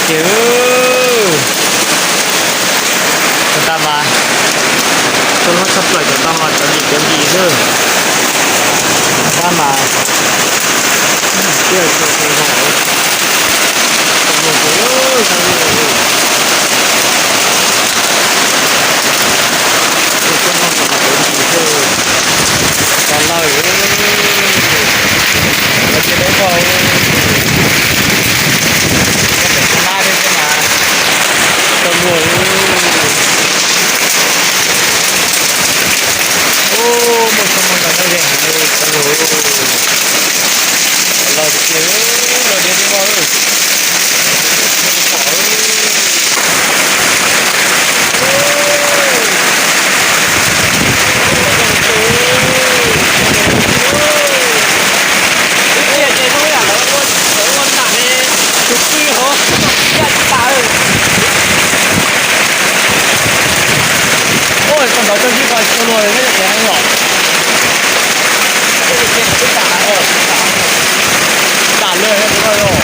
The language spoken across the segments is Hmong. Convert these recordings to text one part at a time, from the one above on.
Ces tab mas tuaj hlob tshaj plaws cov tau mas cov lim cov lim xwb. Tab mas tiaj tsis zoo. Tau lawm. Ua cia deb koj, ua cia deb koj mas tau luag. Ub, muaj txog muaj ntawm no ze heev li, tau luag. Los tiag tiag, los tiag tiag. Ua, tau ntawd tau zib ko tau luag, dam lawm.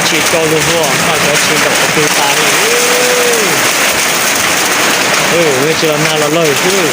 Tsis tso lug ua, koj cov tsis ntaus qhov twg tas li. Nej tsis los nag los lawg xwb.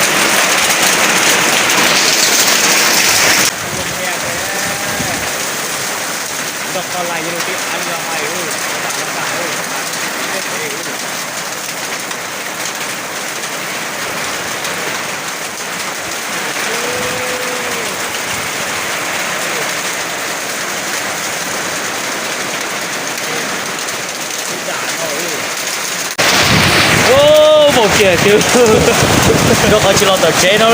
Ub, npaum kiag twb rau qhov tsis los tawm tsev no.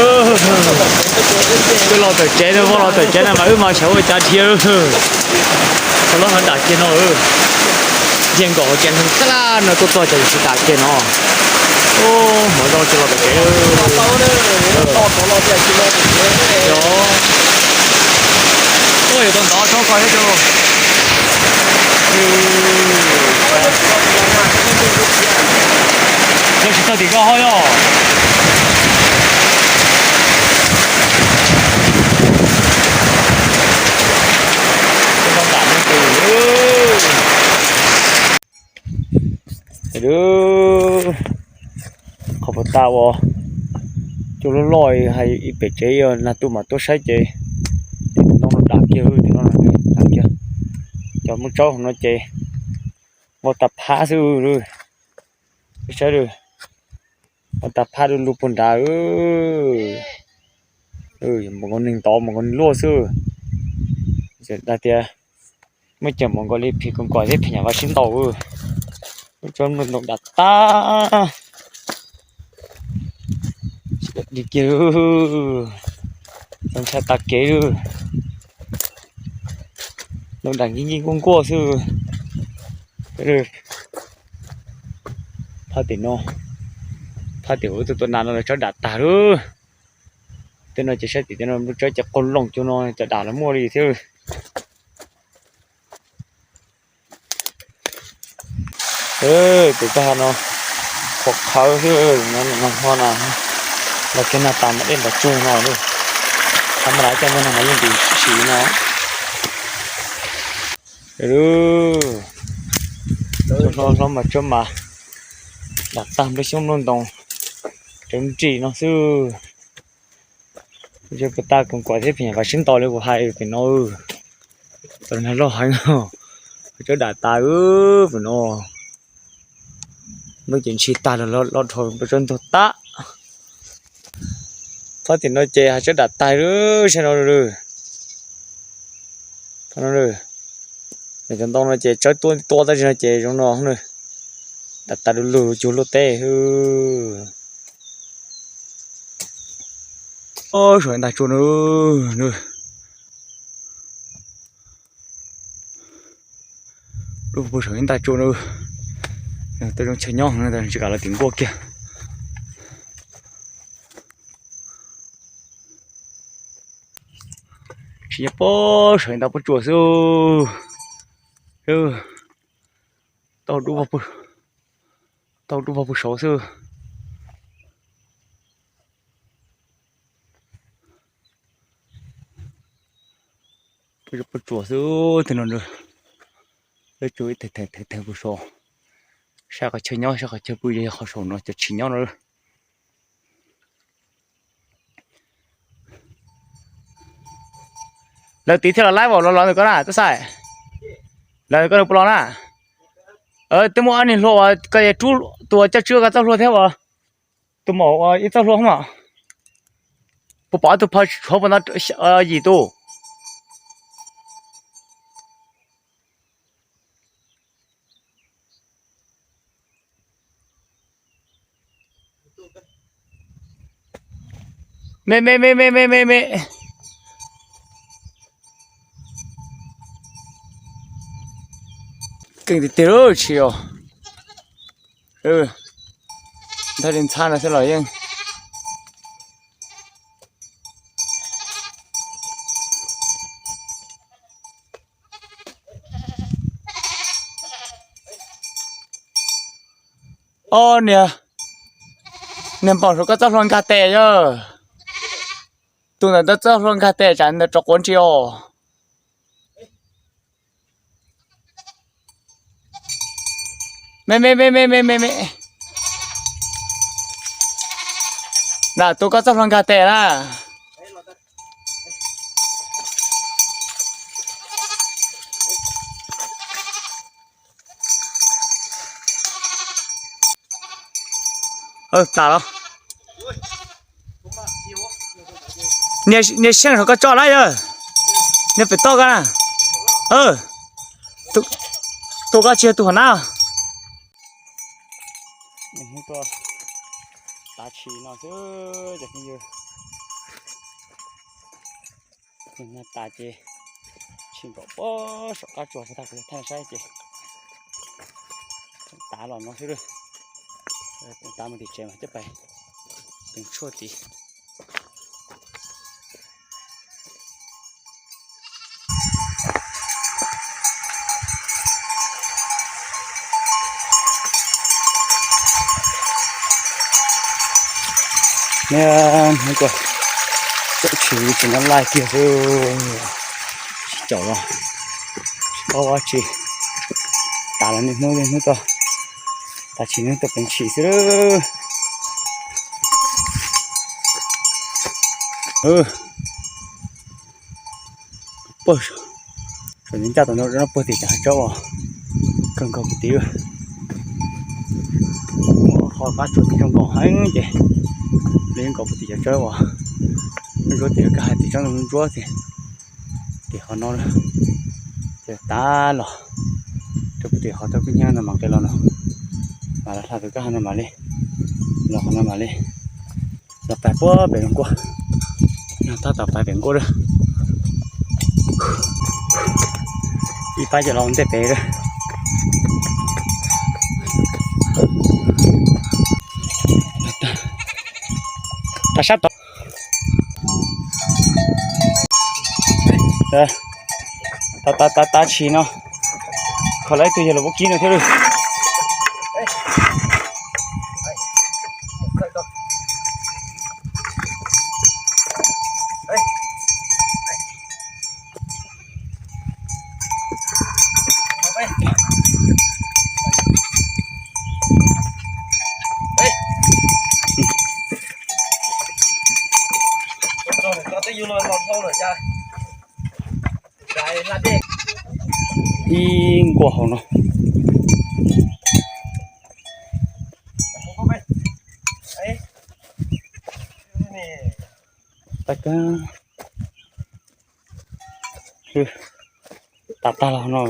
Twb los tawm tsev no, vau los tawm tsev no mas wb mas xyov ua cas dhia. Qhov loj no dam kiag no. Dhia nkaus hauv tsev neeg tag laj no tuaj txog ces tsis dam kiag no. Ub, hmov zoo tsis los tawm tsev. Yog, ub, yuav tau ntov tsob ko thiab tso. Yog tsis txog tim ko ho yog. Qhov puas tas uas cua loj loj hais ib pem tsev yog nag tuaj mam tuaj saib ces tim no dam kiag, tim no dam kiag. Cov muab tsaub hauv no ces vau tas phab xwb. Saib, vau tas phab du lug puag nrad. Npaum nkaus neeg ntov, npaum nkaus neeg luaj xwb. Dag tias muaj cov npaum nkaus li phim koom kom thiab phim nyuj vais sib ntaus. Lub tsob mloog ntoo dam tag li kiag, txaus ntshai tas kev li. Ntoo dam nkig nkig nkuaj nkuaj xwb. Phab tim no, phab tim ub tuaj tua nas no lawv tsob dam tag lawm. Tej no ces saib tim tej no nplooj tsawb ces qaug looj cuag no cov dam los muaj li thiab. Tus koj no qhuav qhawv xwb, no ho no los kiag nag tas mas dej nrov tsuag no. Qhov mas lav coj ntawm no mas yeej ntim sim no. Hlob hlob mas tsawb mas dam tag nplej xyoob nplooj ntoos, tsawb nrim no xwb. Yog puas tag koom kuam thiab pheem vam sib ntaus li kuv hais pem no. Tau nag loj heev, tsawb dam tas pem no. Nplooj ces ntshis tag los los dhau nplooj tsawb ntug tag. Txhob tim no ces hav tsawb dam tas lawm, saib no. Cov ntoo no ces tsawb tua tua tab sis no ces zoo no, dam tas du lug cuag luaj teb. Saum ib nta tsua na, lub pug saum ib nta tsua na, tej zoo chaw nyob tsis kam los tim nkuaj kiag. Tsis nyob pob saum ib nta pob tsuas xwb. Tau dub vog pug saud xwb. Pob tsuas xwb, tej no lawv tsuas ib theem theem pug saud, saib qhov chaw nyob saib qhov chaw pw yog qhov saum no cov tshis nyob no. Lawv tiv thiaj los laib vas los los ntawm koj na Tub Xaim. Lawv koj puas los na? Twb muaj ob niag hluas uas koj rub tus uas coj tswb koj txoj hlua thiab uas tus maum uas ib txoj hlua mas. Puas pom tus phau tshuav puas ntau yim tus? Me me me me me me me. Keej tiag tiag lub tshis os. Nthav li ntxhab no xwb los yeej. Ob niag, niag npaum suav koj txoj hlua nkag tes yog. Tus ntawm ntawd txoj hlua nkag tes tsam ntawd rov quav ntsis os. Me me me me me me me. Na tus koj txoj hlua nkag tes na. Tas los. Niag xyeej saum koj tso na yog. Niag pem toj koj na. Tus koj tsis yog tus hauv na. Hnub tuaj tav tshis no xwb cov phooj ywg. Nag tas ces tshis nkaum pob saum qab tsuas tag kuv thaij saib ces tav los no xwb. Tav mus tim tsev mas coj pais peev tshuaj tid. Hnub tuaj txawm tshis tsis nyob laij kiag xwb, tsis caum los tsis paub ua tsi. Tas los niaj hnub niaj hnub tuaj, tas tshis niaj tuaj peev tshis xwb. Puag saum ncaj tom no rau no puag tim cov hav tsawb uas kawg nkaus puag tim, muaj qhov qab tsuas tim zoo nkaus heev ces li zoo nkaus puag tim cov tsawb uas ntsuab tim kab hais tim tsob ntsuab tim, tim qhov no ces tas los rau puag tim qhov tau kub hnyiab no mam nqis los no, mam los hla tus kab hais no mam li los qhov no mam li los pais puag pem zoo nkuaj, no tab tom pais pem nkuaj lawm. Ib pab coj los ua ntej pem lawm. Tas sab tod. Tav tav tav tshis no, kho lawv ib tug yawg laus vaub kib no thiab lawm. Ib nkuaj hauv no. Tag kawg. Tag tag los no,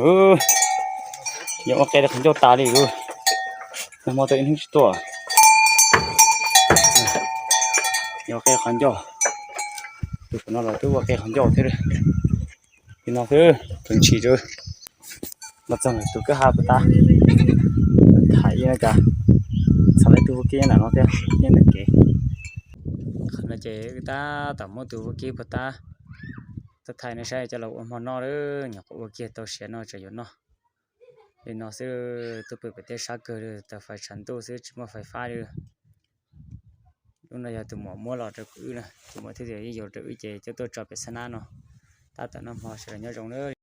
yog ua qe rau qhov ncauj tas li. Nag hmo tau ib hnub tsis tuaj, yog ua qe qhov ncauj. Tus no los twb ua qe qhov ncauj thiab. Li no xwb, tus ntshis rau los txog tus kwj ha puag ta, tham ib no cas txog lawv tus vaub kib nyob ntawm no thiab, nyob ntawm kev. Qhov no ces wb tab tom muab tus vaub kib puag ta tuaj thaij nej saib coj los ua hmo noj lawm, nyuam qhuav ua kiag tau siav no tseem yuav noj. Li no xwb, tuaj pw pem teb sab kawg li, tawm fais tshav ntuj xwb tsis muaj fais fab li. Lub no yog tus muam muab los rau kuv wb na, tus muam thiab tus yawg yuav rau wb ces coj tuaj tso pem xab nab no. Tab tom noj hmo sawv daws nyob zoo na.